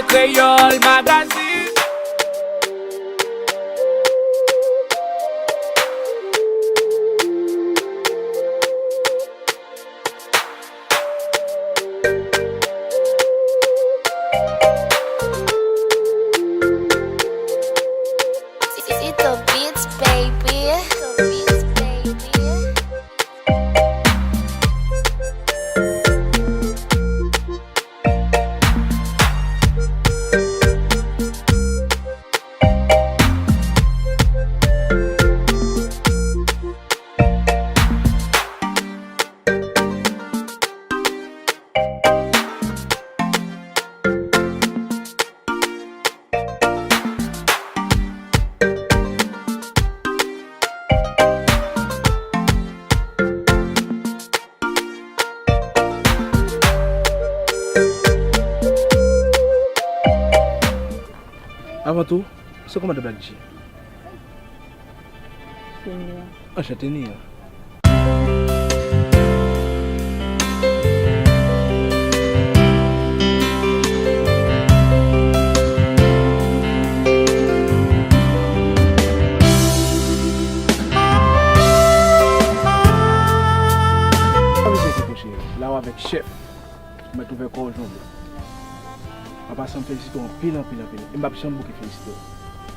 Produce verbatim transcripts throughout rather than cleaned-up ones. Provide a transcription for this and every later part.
Kreyòl Magazine. It's the beats, baby. It's the beats, baby. Avan tou, se kòmandan Black G. Se Nia. Anchante, Nia. Sa misye se tou cheri, la w avèk chèf. Ou mèt ouvè kò w jan w vle. An pasan, m felisite w anpil, anpil, anpil. E m p ap janm bouke felisite w.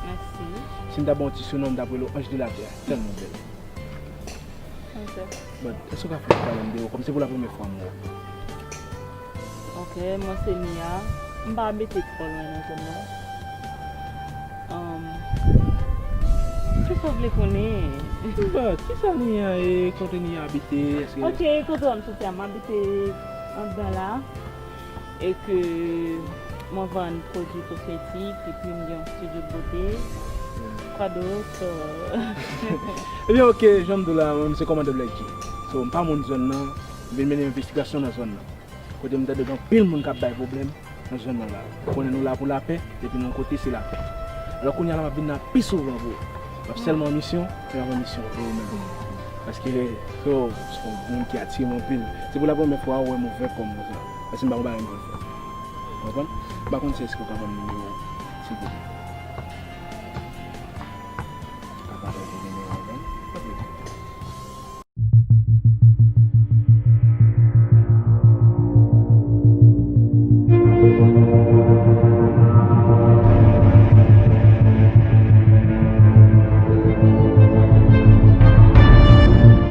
Mèsi. Si m ta ba w yon ti sonon, m t ap rele w Anj de la Tè. Tèlman bèl. Konsa. But, èske w ka fè yon ti pale m de ou? Kòm se pou la premyè fwa m wè w. Ok, mwen se Nia. M pa abite twò lwen nan zòn nan. Um, kisa w vle konnen? But, kisa Nia ye? Kote Nia abite? Èske... Ok, kote w m soti a? M abite anndan la. E ke mwen vann pwodui kosmetik, epi m gen yon studio de beauté. Kwa dòt? Ebyen, ok, jan m di w la, mwen, se kòmandan Black G. So, m pa moun zòn nan, m vin mennen envestigasyon nan zòn nan. Kote m tande gen anpil moun k ap bay pwoblèm nan zòn nan la. Ou konnen nou la pou lapè, depi nou yon kote, se lapè. Alò, kounye a la, m ap vin la pi souvan pou ou. M ap sèlman an misyon, e m ap an misyon pou ou menm. Paske, so, se yon moun ki atire m anpil. Se pou la premyè fwa ou wè m ouvè kò m konsa. Paske m pa gen bagay m konn fè. Ou konprann? M pa konn si èske ou ka ban m nimewo w, silvouplè. Ou ka pataje nimewo w avè m?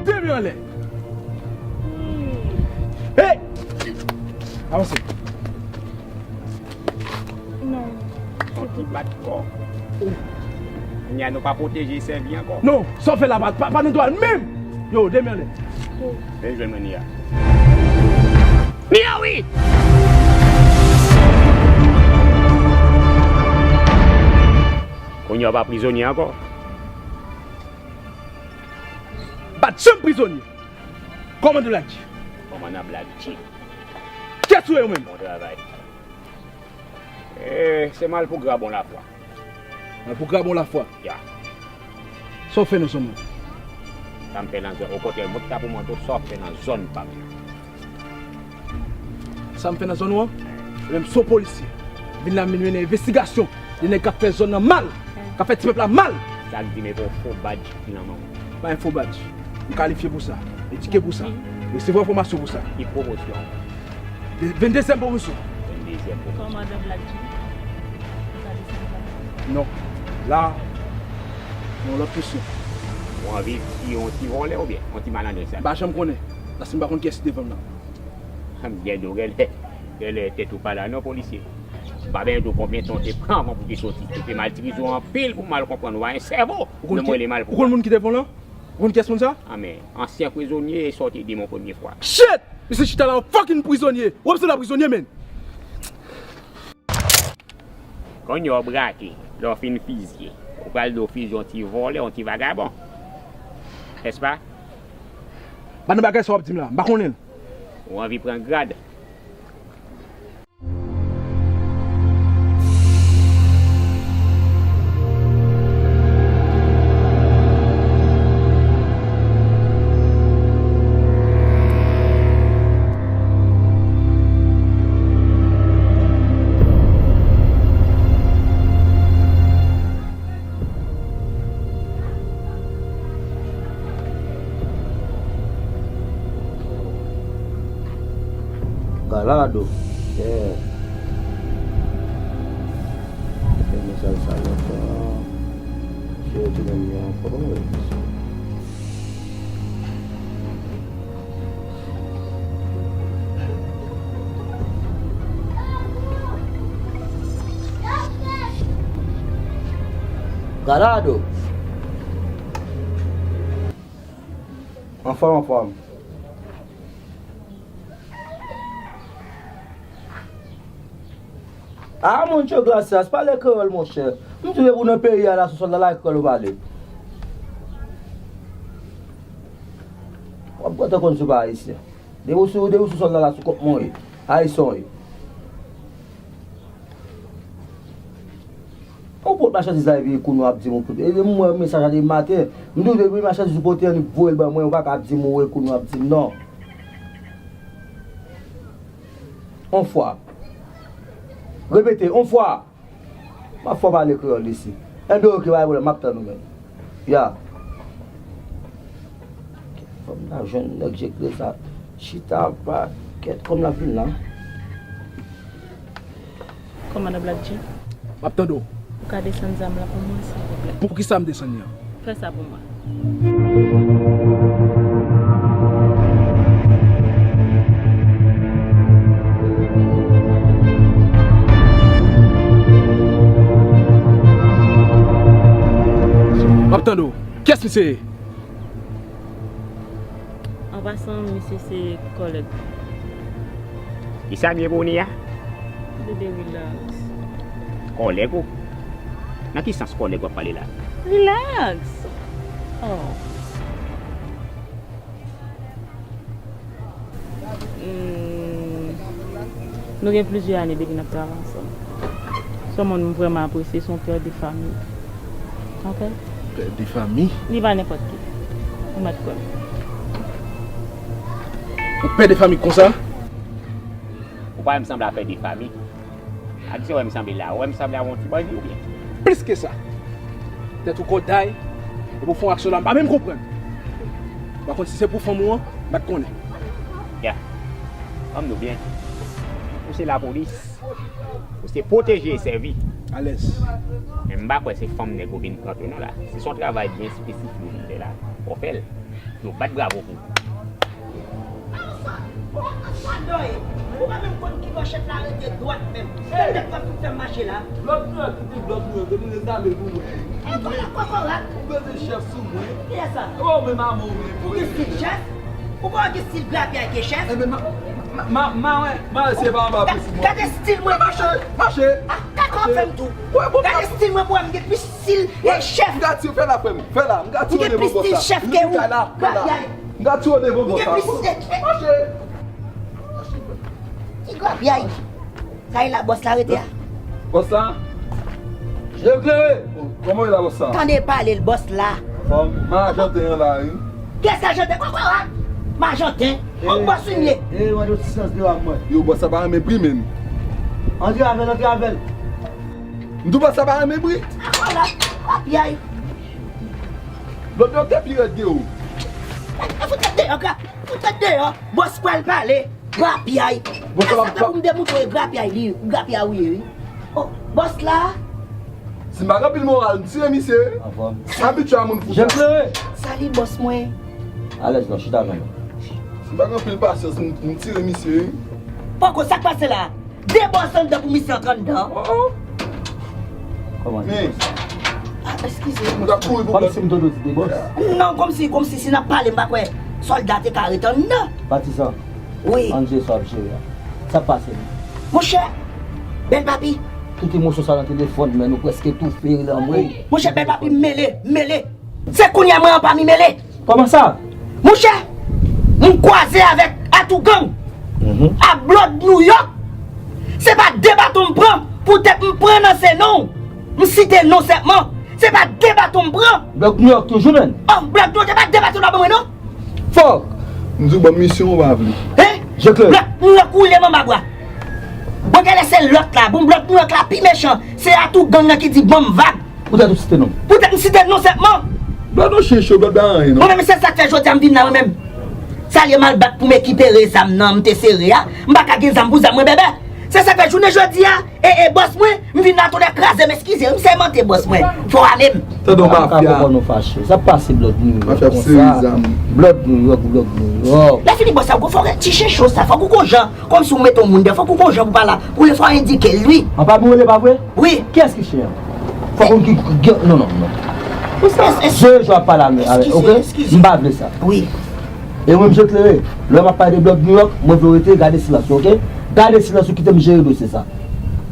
De men anlè. Hey! Avanse. Non. Yon ti bat kò. Nya nou pa pwoteje sèvi ankò. Non, sa w fè la pa, pa, pa nan dwa l menm. Yo, de men anlè. Vin jwenn mwen, Nia. Nia, wi! Kounye a w pa prizonye ankò. Pa t janm prizonye. Kòmandan Black G. Kòmandan Black G. Kiyès ou ye ou menm? Bon travay. Eh, se Malpougra bon lafwa. Malpougra bon lafwa? Ya. Sa w fè nan zòn nan? Sa m fè nan zòn, okontrè, mwen ta pou mande w sa w fè nan zòn pa m nan. Sa m fè nan zòn ou an? Mwen menm se yon polisye. Vin la m vin mennen envestigasyon de nèg k ap fè zòn nan mal, k ap fè ti pèp la mal. Sa k di m e pa yon fo badj ki nan men w? Pa yon fo badj. M kalifye pou sa, edike pou sa, resevwa fòmasyon pou sa. Ki pwomosyon? De, venndezyèm pwomosyon. Venndezyèm pwomosyon. Kòmandan Black G. Ou ka desann la. Non. La, yon lòt kesyon. Ou anvi tiye yon ti vòlè oubyen yon ti malandren sal? M pa janm konnen. Paske m pa konn kiyès ki devan m nan. M gen do genlè, genlè tèt ou pa la non, polisye. M pa bezwen di w konbyen tan w te pran avan pou w te soti. Ou te mal itilize w anpil pou mal konprann ou pa gen sèvo. Ou konn ki, ou konn moun ki devan w lan? Ou konn kiyès moun sa? A men, ansyen prizonye e sa w te di m yon premye fwa. Shit! Misye chita la yon fucking prizonye. Ou wè misye la prizonye, men. Kounye a w brake, lè w fin fizye, ou pral di w fizye yon ti vòlè, yon ti vagabon. Nèspa? Pa nan bagay sa w ap di m la, m pa konnen l. Ou anvi pran grad? Ado. Yeah. Gen mesaj sa lontan. Misye retounen li ankò. Bon, wi, mesye. Gad Ado. Anfòm, anfòm. Ah, mucho gracias. Pale kreyòl, monchè. M di w depi w nan peyi a la, sou sòl la, la kreyòl ou pale. W ap gentan konn si w pa ayisyen. Depi w sou, depi w sou sòl la, la sou kont mwen w ye. Ayisyen w ye. Ou pot machandiz la epi kounye w ap di m ou pot. E m wè mesaj la depi maten. M di w depi machandiz ou pote an, li voye l ban mwen, ou pa ka ap di m ou e kounye w ap di m non. On fwa. Repete, on fwa. M ap fè w pale kreyòl isi. Enben, oke, pa gen pwoblèm, m ap tann ou menm. Ya. Fò m ta jwenn nèg jekle sa. Chita, pa kèt, kòm l ap vin la. Kòmandan Black J. M ap tande w. Ou ka desann zam la pou mwen, silvouplè? Pou ki sa m desann li an? Fè sa pou mwen. M ap tande w. Kiyès misye ye? An pasan, misye se kòlèg. Kisa m ye pou ou, Nia? Bebe, relax. Kòlèg ou? Nan ki sans kòlèg w ap pale la? Relax. Oh. Hmm. Nou gen plizyè ane depi n ap travay ansanm. Se yon moun m vrèman apresye, se yon pè de fanmi. Ok? Pè de fanmi? Li pa nenpòt ki. Ou mèt kwè m. Yon pè de fanmi konsa? Ou pa wè m sanble a pè de fanmi? A kisa w wè m sanble la? Ou wè m sanble a yon ti bandi oubyen? Plis ke sa. Tèt ou kòday, epi w fè yon aksyon la, m pa menm konprann. M pa konn si se pou fanm ou an, m pa t konnen. Ya. Ban m di w byen. Ou se lapolis. Ou se pwoteje e sèvi. Alèz. Men m pa kwè se fanm nèg ou vin pran tou non la. Se yon travay byen espesifik ou vin fè la. Fò w fè l. Yo bat bravo pou ou. Ou pa menm konn ki bò chèf la rete dwat menm. Tèt w ap fout fè m mache la. Blòd nwè, kite blòd nwè, depi rezame pou mwen. E kòlè kòkòrat. Ou bezwen chèf sou mwen. Kiyès sa? Ou menm a mwen ou menm. Ou gen stil chèf? Ou pa gen stil grapyay ke chèf? Enben, ma, ma, ma, ma wè, ma wè si e pa anba plis mwen. Gade stil mwen. Mache, mache. Ah, kaka w fè m tou. Gade stil mwen pou wè m gen plis stil e chèf. M gati w, fè la frè m, fè la. M gati w devan bòs la. M gen plis stil chèf ke ou. Fè la, fè la. M gati w devan bòs la. M gen plis stil. Mache. Ti grapyay. Sa e la bòs la rete a? Bòs la? Je klere. Kòman w ye la bòs la? Tande pale l bòs la. Fòm. M a janten an la wi. Kiyès sa janten? Kòkòrat. M a janten. Yon bòs ou m ye. E, mande yon ti silans devan mwen. Yo, bòs la pa renmen bri menm. Antre avè l, antre avè l. M di w bòs la pa renmen bri. Akò la, papyay. Lòt yo te pi rèd ke ou. Fout tèt deyò, gra-, fout tèt deyò. Bòs pral pale. Grapyay. Bòs la ap pou m demontre w e grapyay li, grapyay ou ye wi. Oh, bòs la. Si m pa gen anpil moral, m tire misye. Anfòm. Abitye a moun fou sa. Sali bòs mwen. Alèz non, chita non. Si m pa gen anpil pasyans, m, m tire misye wi. Poko, sa k pase la? De bòs anndan pou misye antre anndan. Oh, oh. Kòman? Men. Ah, eskize. M t ap kouri pou kòmsi m tande w di de bòs. Non, kòmsi, kòmsi si n ap pale, m pa kwè sòlda te ka ret anndan. Patizan. Wi. Ann jere sa w ap jere a. Sa k pase menm? Monchè, bèl papi. Tout emosyon sa nan telefòn, men nou prèske toufe, ri l anmwey. Monchè, bèl papi, m mele, m mele. Se kounye a mwen an pa mi mele. Kòman sa? Monchè, m kwaze avèk Atougang, a Blòd Nouyòk. Se pa de baton m pran, poutèt m pran nan se non w. M site non sèlman. Se pa de baton m pran. Blòd Nouyòk toujou menm. Oh, Blòd Nouyòk, se pa de baton la ban mwen non. Fòk. M di w ban m misyon ou pa vle. Hein? Blòd Nouyòk woule manman bwa. Bon, gade se lòt la. Bon, Blòd Nouyòk la pi mechan. Se Atougang nan ki di ban m vag. Poutèt ou site non m. Poutèt m site non sèlman. Blòd ou chen cho, Blòd pa anyen non. Mwen menm se sa k fè jodi a m vin la mwen menm. Sa l ye m al bat pou m ekipere zam nan, m te sere a. M pa ka gen zam pou zam mwen, bèbè. Se sa k fè jounen jodi a, e, e, bòs mwen, m vin la tonnè kraze m, eskize, m sèmante bòs mwen. Fò a menm. Tande yon mafya. Sa pa fè nou fache. Sa pase Blood New York konsa. Blood New York, Blood New York. Lè fini bòs sa, fò ti chen cho sa, fòk ou gon jan, kòmsi ou mete yon moun dèyè, fòk ou gon jan pou pale, pou fò endike l, wi. An pa boule, pa vre? Wi. Kiyès ki chen an? Fòk ou ki, ki, non, non, non. Pou sa, de jou ap pale avèk, oke? M pa vle sa. Wi. E mwen, m je klere. Lè m ap pale de Blood New York, mwen vle w rete, gade silans ou, oke? Gade silans ou, kite m jere dosye sa.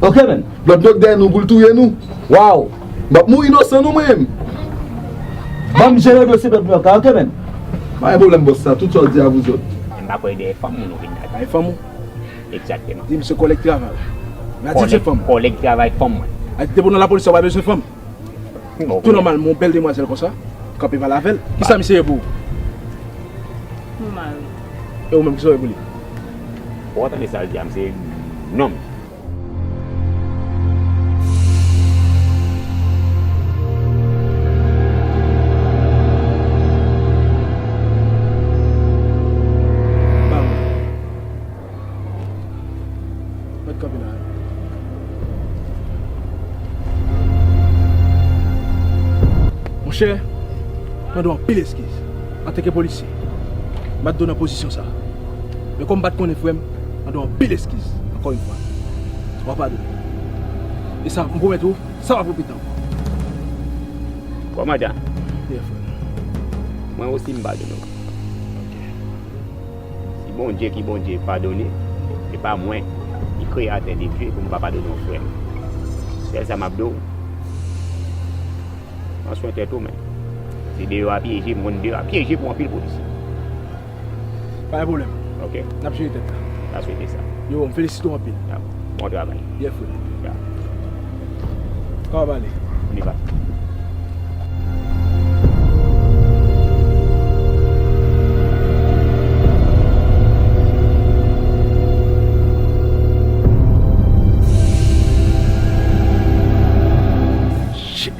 Oke, menn? Blood New York dèyè nou, pou l touye nou. Waw! M ap mouri inosan, non, mwen menm. Ban m jere dosye Blood New York la, oke, menn? Pa gen pwoblèm, bòs, sa, tout sa w di a pou zòt. M pa kwè dèyè fanm moun ou vin la. Dèyè fanm ou? Egzakteman. Di m se kòlèg travay. Mwen a di se fanm. Kòlèg travay fanm mwen. A di depi w nan lapolis sa w pa bezwen fanm. Tou nòmal, yon bèl demwazèl konsa, kanpe pale avè l. Kisa misye ye pou ou? Yon mari. E ou menm, kisa w ye pou li? Ou tande sa l di a, m se nonm. Ba mwen. Mèt kanpe la. Monchè, mande w anpil eskiz. Antanke polisye, m pa t dwe nan pozisyon sa. Men kòm m pa t konnen frè m, mande w anpil eskiz, ankò yon fwa. W a padone. E sa, m pwomèt ou, sa p ap repete ankò. Kòmandan, mwen osi m padone w. Ok. Si Bondye ki Bondye padone, se pa mwen ki kreyatè de Dye pou m pa padone yon frè m. Sèl sa m ap di w, pran swen tèt ou, men. Se deyò a pyeje, monn deyò a pyeje pou anpil polisye. Pa gen pwoblèm. Ok. N ap jere tèt la. N a swete sa. Yo, m felisite w anpil. Ya. Bon travay. Yes, frè. Ya. Kòman w ale? On y va. Shit,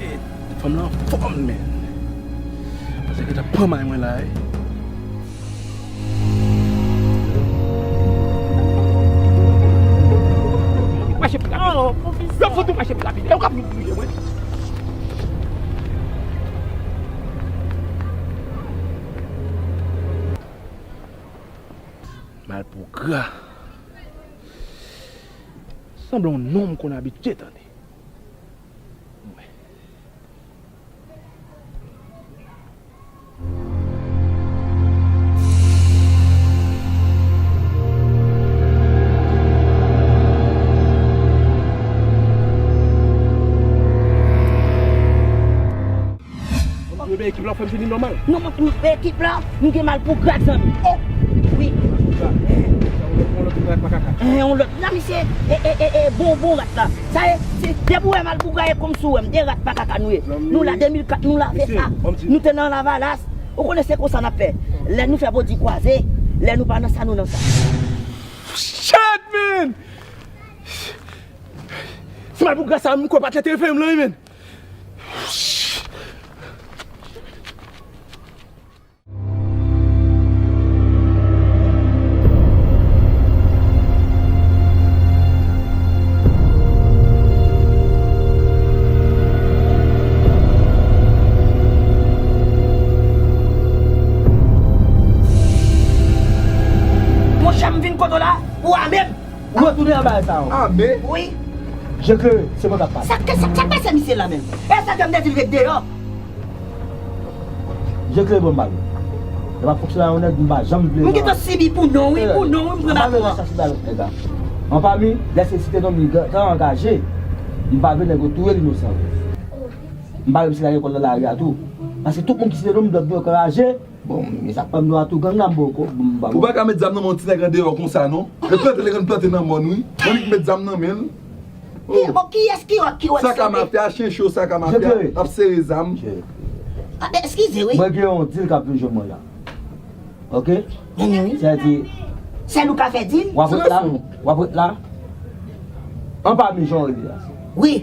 fanm lan anfòm, men. Panse ke t ap pran may mwen la, wi. Mache pi rapid. Oh, pwofesè. Yo fout ou mache pi rapid. E ou k ap vin touye mwen. Malpougra. Sanble yon non m konn abitye tande. Mwen ekip la fè m vini nòmal. Non, mwen, mwen, ekip la, nou gen Malpougra zanmi. Oh! Wi. Sa, yon lòt, yon lòt, yon lòt, yon lòt. Non, misye, e, e, e, e, bonbon rat la. Sa e, se, depi w wè Malpougra e kòmsi w wè m, de rat pa kaka nou ye. Nou la de mil kat, nou lave sa. Nou te nan lavalas. Ou konnen se konsa n ap fè. Lè nou fè bodi kwaze, lè nou pa nan sa, nou nan sa. Shit, man! Se Malpougra sa, m kwè pa t lè te fè m lan, wi, man. Monchè, m vin kote w la, ou ame m. Ou retounen nan bagay sa yo. Ame? Wi. Je klere, se mwen k ap pale. Sa k, sa, sa k pase misye la menm? E sa ke m te di l ret deyò. Je klere, bon, m pale. Lè m ap fonksyone a yon nèg, m pa janm vle. M gentan sibi pou non, wi, pou non, wi, m pran baton an. An pami, lè se site non m li ka angaje, m pa vle nèg yo touye l inosan. M pa vle misye lage kò l nan lari a tou. Paske tout moun ki site non m, dòt yo anraje. Bon, men sa k pran m dwa tou gang la, m poko, m pa. Ou pa ka met zam nan men yon ti nèg andeyò konsa, non. Lè plante, lè grann plante nan mòn, wi. Mwen ki met zam nan men l. Oh. Bon, kiyès ki wè, ki wè sa ka mafya, chen cho, sa ka mafya, ap sere zam. Ah, ben, eskize, wi. Mwen gen yon dil k ap vin jwenn mwen la. Ok? Sa di, sèl ou ka fè dil? W ap ret la, w ap ret la. An pami jan w rele a. Wi.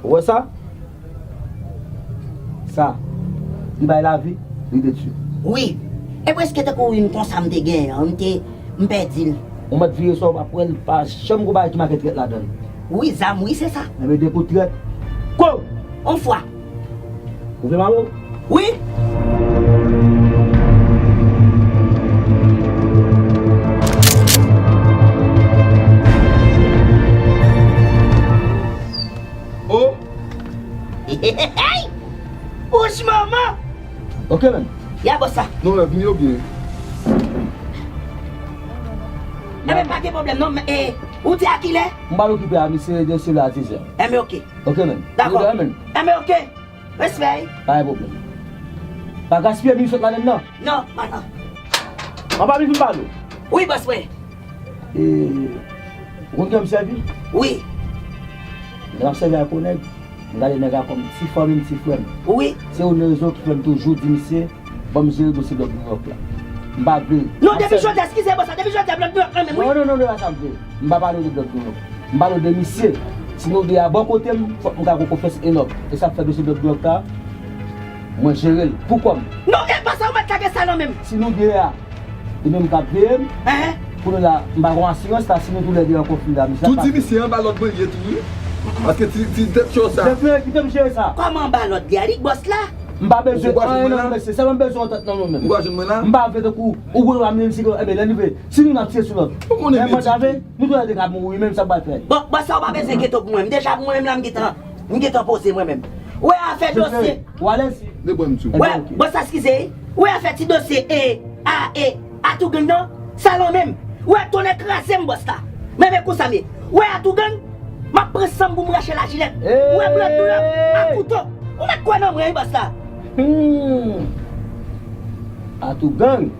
Ou wè sa? Sa, li bay lavi, li detwi. Wi. E prèske tankou youn konsa m te genyen an, m te, m pèdi l. Ou mèt vire sa, ou p ap wè l, pa janm gon bagay ki make trèt ladan l. Wi, zam, wi, se sa. Enben, depi w trèt, kou! On fwa. Ou vle m ale? Wi! Oh! Hey! Wouch manman! Ok, menm. Ya bòs la. Non, vini yo byen. Enben, pa gen pwoblèm, non, men, e, ou di a kilè? M pa okipe a, misye de sou la dizè. Enben, ok. Ok, menm. Dakò. Yo, menm. Enben, ok. Respè. Pa gen pwoblèm. Pa gaspiye minit sot ladan, non. Non, pa, non. An pa vin pale. Wi, bòs mwen. E, ou konn kijan m sèvi? Wi. Lè m ap sèvi ak yon nèg, m gade nèg la kòm ti fanmi m, ti frè m. Wi. Se youn nan rezon ki fè m toujou di misye, ban m jere dosye blòk Nouyòk la. M pa vle. Non, depi jodi a, eskize bòs la, depi jodi a blòk Nouyòk la menm, wi. Non, non, non, non, se pa sa m vle. M pa pale w de blòk Nouyòk. M pale w de misye. Si nou de a bò kote m, fòk m ka gen konfyans Enòk. E sa k fè dosye blòk Nouyòk la, mwen jere l pou kò m. Non, e pa sa, ou mèt lage sa nan men m. Si nou de a, e menm k ap veye m, kounye la, m pa gon asirans la, si nou toulède an konfli la, misye ap pase. Tou di misye anba lòd mwen l ye tou, wi. Paske ti, ti tèt cho sa. Jeffery, kite m jere sa. Kòman anba lòd li a, li k bòs la? M pa bezwen anyen nan men mesye, sèlman m bezwen antant nan nou menm. Ou pa jwenn mwen la? M pa vle tankou, ou gwo la menm si, enben, lè n rive, si nou n ap tire sou lòt. Ou konnen men mwen tave, nou toulède ka mouri, menm sa m pral fè. Bon, bon, sa ou pa bezwen enkyete w pou mwen. M deja pou mwen menm la, m gentan, m gentan poze mwen menm. Ou wè afè dosye. Ou alèz? Enben, ok. Ou wè, bòs la, eskize, wi. Ou wè afè ti dosye, e, a, e, Atougang nan, sa lan menm. Ou wè tonnè kraze m, bòs la. Men men konsa m ye. Ou wè Atougang, m ap pran san m pou m rache lajilèt. Ou wè blòd Nouyòk, a kouto. Ou mèt kwè nan mwen, wi, bòs la. Hmm. Atougang.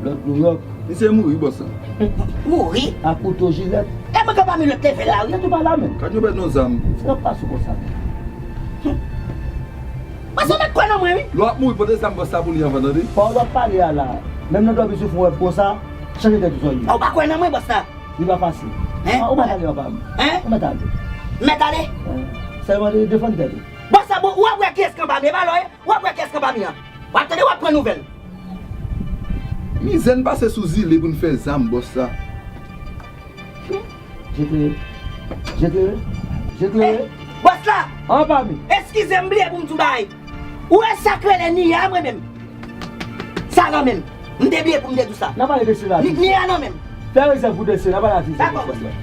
Blòd Nouyòk. Misye mouri, bòs la. Mouri? A kouto jilèt. E mwen k anba milòt leve la, wi. Tèt ou pa la menm. Gad yon bèt non zam. Frè pa sou konsa. Bòs la mèt kwè nan mwen, wi. Lè w ap mouri, pote zam bòs la pou li anvan, tande. Pawòl w ap pale a la. Menm nan dòmi sou fon wèv konsa, chanje tèt ou sòlye. A, ou pa kwè nan mwen, bòs la? Li pa fasil. Hein? A, ou mèt ale anba m. Hein? Ou mèt ale. M mèt ale? Hein. Sèlman de-, defann tèt ou. Bòs la, bon, w ap wè kiyès k anba m, e pa lò, e? W ap wè kiyès k anba m an. W ap tande, w ap pran nouvèl. Mizè n pase sou zile pou n fè zam, bòs la. Jete, jete, jete. Eh, bòs la! Anba m. Eskize m, bliye pou m di w bagay. Ou wè sa k rele Nia mwen menm? Sa lan menm. M te bliye pou m te di w sa. N a pale de sila. Ni-, Nia nan menm. Fè rezèv pou de sila, n a pale de sila. Dakò, bòs la.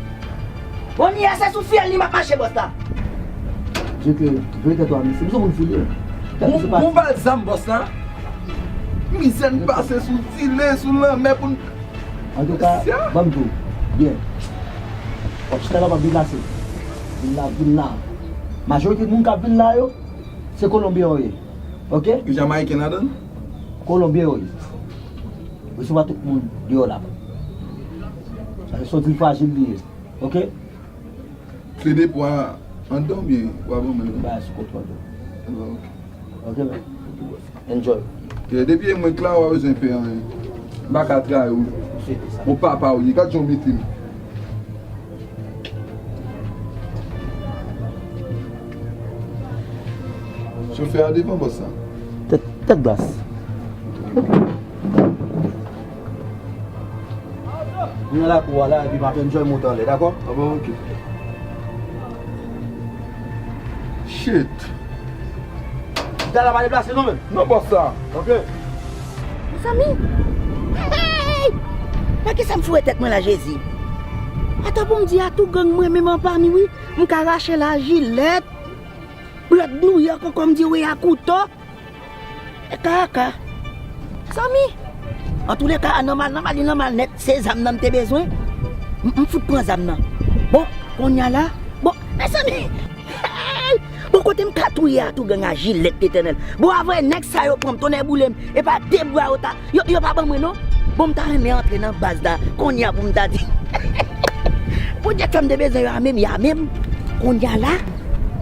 Bon, Nia se sou fyèl li m ap mache, bòs la. Jete, veye tèt ou a mesye. M se moun fou li ye. Bon, bon bal zam, bòs la. Mizè n pase sou zile, sou lanmè pou n Antouka, ban m di w, byen. Obstak la p ap deplase. Vin la, vin la. Majorite moun k ap vin la yo, se Kolonbyen yo ye. Oke? Gen Jamayiken ladan l? Kolonbyen yo ye. Resevwa tout moun deyò la. Paske se yon zil frajil li ye. Oke? Kle depo a anndan oubyen w a ban mwen l? M bay sou kontwòl ou. Oke. Oke, men. Enjoy. Yeah, depi e mwen k la, w pa bezwen pè anyen. M pa ka trayi w. Bon papa w ye, gad jan w mete m. Chofè a devan bòs la. Tèt, tèt glas. Nou nan lakou a la, epi m ap enjoy moto anlè, dakò? Ah bon, ok. Shit. Chita la pa deplase non menm. Non, bòs la. Ok. Mezanmi. Hey! Nan kisa m foure tèt mwen la, Jezi? Ata pou m di a tou gang mwen menm anpami wi. M ka rache lajilèt. Blòd Nouyòk ankò m di wi a kouto. E ka a ka. Zanmi. Antouleka, a nòmal, nòmal, li nòmal nèt. Se zam nan m te bezwen. M, m fout pran zam nan. Bon, kounye a la. Bon, mezanmi. Bon, kote m ka touye a tou gang a jilèt letènèl. Bon, avwe nèg sa yo pran m, tonnè boule m. E pa de bra yo ta, yo, yo pa ban mwen non. Bon, m ta renmen antre nan baz la. Kounye a pou m ta di. Podyè fè m te bezwen yo a menm, y a menm. Kounye a la,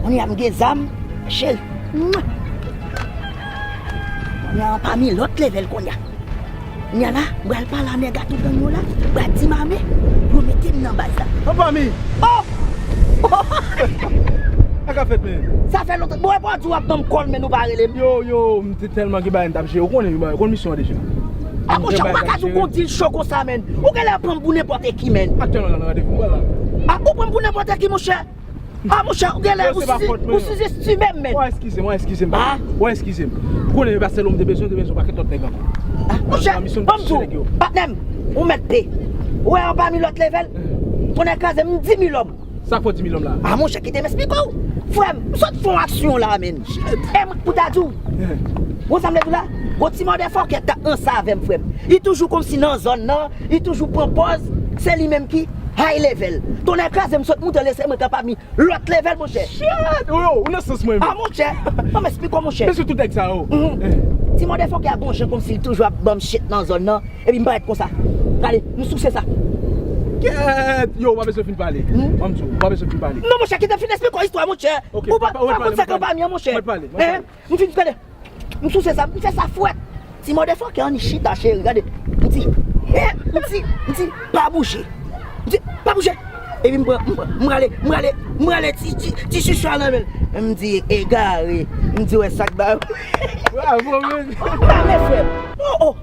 kounye a m gen zam. Cheri. Mwen. Kounye a anpami lòt level kounye a. Kounye a la, m pral pale a nèg a tou gang yo la. M pral di mame pou yo mete m nan baz la. Anpami! Oh! Sa ka fèt, men? Sa fè lontan. Bon, e pa di w ap ban m kòl, men nou pa rele m. Yo, yo, m te tèlman gen bagay m t ap jere. Ou konnen, ou konn misyon an deja. A monchè, ou pa ka di w gon dil cho konsa, menn. Ou genlè pran m pou nenpòt ki, menn. Aktyèlman, nan randevou m pral la. A, ou pran m pou nenpòt ki, monchè. A monchè, ou genlè, ou sou-estime m, menn. Ou eskize m, ou eskize m. Ou eskize m. Ou konnen Marcelo m te bezwen, te bezwen pakèt lòt nèg ankò. A monchè, ban m di w, patnè m, ou mèt pe. Ou wè anba mi lòt level, tonnè kraze m, di mil lòm. Sa k fè w di mil lòm la? A monchè, kite m esplike w. Frè m, m sot fè yon aksyon la, menn. E m pou ta di w. Ou sa m vle di w la? Gon ti mòdèfòkè k ap ranse avè m, frè m. Li toujou kòmsi nan zòn nan, li toujou pran pòz, se li menm ki high level. Tonnè kraze m, sot moute lese mwen kanpe mi lòt level, monchè. Shit! Ou, ou nan sans mwen. A monchè, ban m esplike w, monchè. Mesye, tout nèg sa yo. Ti mòdèfòkè a gon jan kòmsi li toujou ap ban m shit nan zòn nan. Epi m parèt konsa. Gade, m souse sa. Kèt! Yo, w pa bezwen fin pale. Ban m di w, w pa bezwen fin pale. Non, monchè, kite m fin esplike w istwa, monchè. Ou pa konn sa k anba mi an, monchè. M fin gade. M souse sa, m fè sa fwèt. Ti mòdèfòkè an, li chita, cheri, gade. M di, eh, m di, m di, pa bouje. M di, pa bouje. Epi m pran, m pran, m rale, m rale, m rale ti, ti, ti chichwa nan men l. M di, egare. M di, wè sa k ba yo. Bravo, men. Pale, frè m. Oh, oh.